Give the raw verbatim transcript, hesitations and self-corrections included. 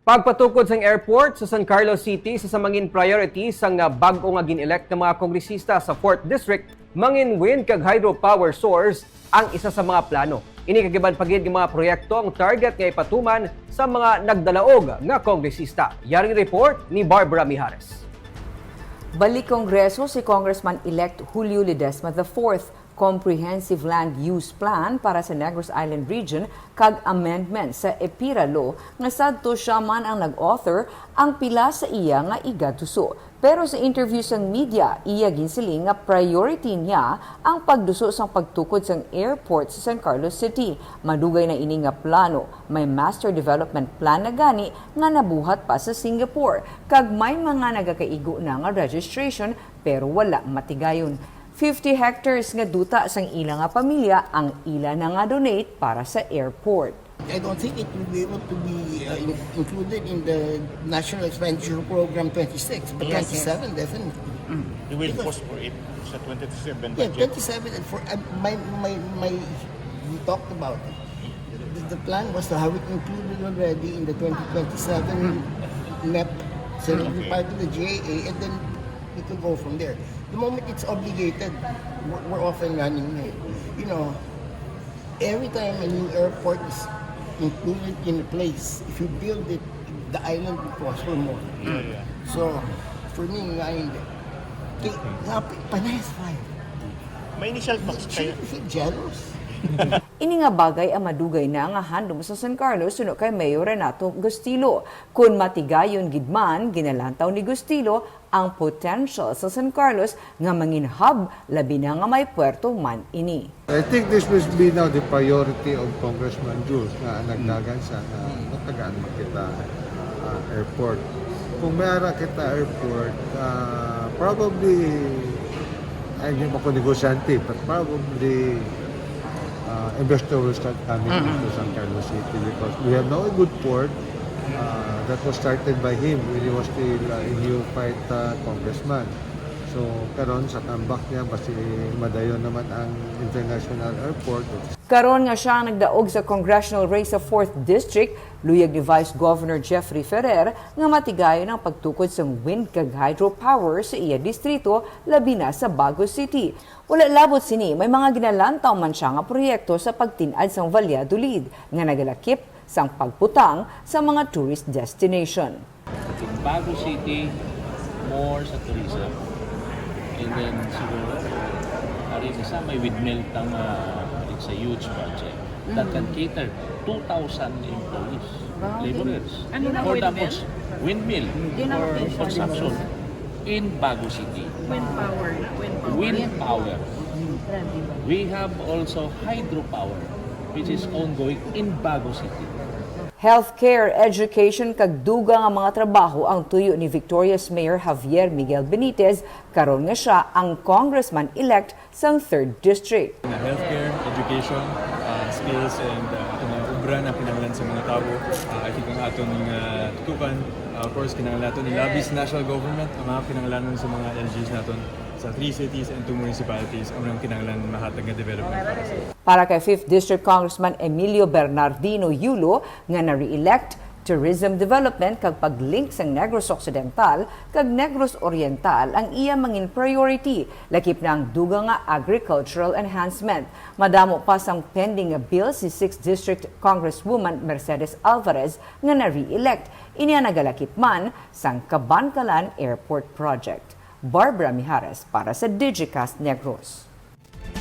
Pagpatukod sang airport sa San Carlos City sa, sa mangin priority sang, ah, bag-o nga gin-elect nga mga kongresista sa fourth District, mangin wind kag hydropower source ang isa sa mga plano. Ini kag iban pa gid nga mga proyekto ang target nga ipatuman sa mga nagdalaog nga kongresista. Yaring report ni Barbara Mijares. Balik Kongreso si Congressman-elect Julio Ledesma the fourth, Comprehensive Land Use Plan para sa Negros Island Region kag amendment sa EPIRA Law nga sadto siya man ang nag-author, ang pila sa iya nga igatuso. Pero sa interview sang media, iya ginsiling nga priority niya ang pagduso sang pagtukod sang airport sa San Carlos City. Madugay na ini nga plano. May master development plan na gani nga nabuhat pa sa Singapore, kag may mga nagakaigo na nga registration pero wala matigayon. Fifty hectares nga duta sang ila nga pamilya ang ila na nga donate para sa airport. I don't think it will be able to be, uh, in-, included in the National Expenditure Program twenty-six, but Yes, yes. twenty-seven definitely. You will Because push for it sa twenty-seven Yeah, budget. twenty-seven and for, uh, my, my, my, we talked about it. The, the plan was to have it included already in the twenty twenty-seven mep. So it'll be Okay. part of the G A A, and then we could go from there. The moment it's obligated, we're, we're off and running na eh. You know, every time a new airport is included in a place, if you build it, the island will prosper more. Yeah, yeah. So, for me, nga hindi. Kay, nga, panay sa fire. May initial talks kayo. Shouldn't you feel jealous? Ini nga bagay ang madugay na nga handom sa San Carlos suno kay Mayor Renato Gustilo. Kun matigayon gid man, ginalantaw ni Gustilo ang potential sa San Carlos nga mangin hub, labi na nga may puerto man ini. I think this will be now the priority of Congressman Jules nga nagdagan sa nga matagaan man kita, ah, airport. Kung may ara kita airport, ah, probably, ay, hindi man ko negosyante, but probably, ah, investor will start coming Mm-hmm. into San Carlos City because we have now a good port, ah, that was started by him when he was still, ah, a neophyte, ah, congressman. So, karon sa comeback niya, basi madayon naman ang international airport. Karon nga siya ang nagdaog sa congressional race sa fourth District, luyag ni Vice Governor Jeffrey Ferrer nga matigayon ang pagtukod sang wind kag hydropower sa iya distrito, labi na sa Bago City. Wala labot sini, may mga ginalantaw man siya nga proyekto sa pagtin-ad sang Valladolid nga nagalakip sang pagbutang sa mga tourist destination. In Bago City, more sa tourism. And then, siguro, ari isa, may windmill tang, ah, it's a huge project that can cater two thousand employees, Wow. laborers, Ano na for the windmill? most windmill Di na for location. consumption in Bago City. Wind power na, wind power. Wind power. We have also hydropower, which is ongoing in Bago City. Healthcare, education, kag dugang nga mga trabaho ang tuyo ni Victoria's Mayor Javier Miguel Benitez karon nga siya ang congressman-elect sang third District. Na healthcare, education, ah, skills, and, ah, aton nga obra na kinahanglan sa mga tawo. Ah, I think ang aton nga tutukan, ah, of course, kinahanglan naton i-lobby sa national government ang mga kinahanglanon sa mga L Gs naton sa three cities and two municipalities ang mga kinahanglan mahatag nga development para sa Para kay fifth District Congressman Emilio Bernardino Yulo nga na-re-elect, tourism development kag pag-link sang Negros Occidental kag Negros Oriental ang iya mangin priority, lakip na ang dugang nga agricultural enhancement. Madamo pa sang pending nga bill si sixth District Congresswoman Mercedes Alvarez nga na-re-elect. Ini ang nagalakip man sang Kabankalan Airport Project. Barbara Mijares para sa Digicast Negros.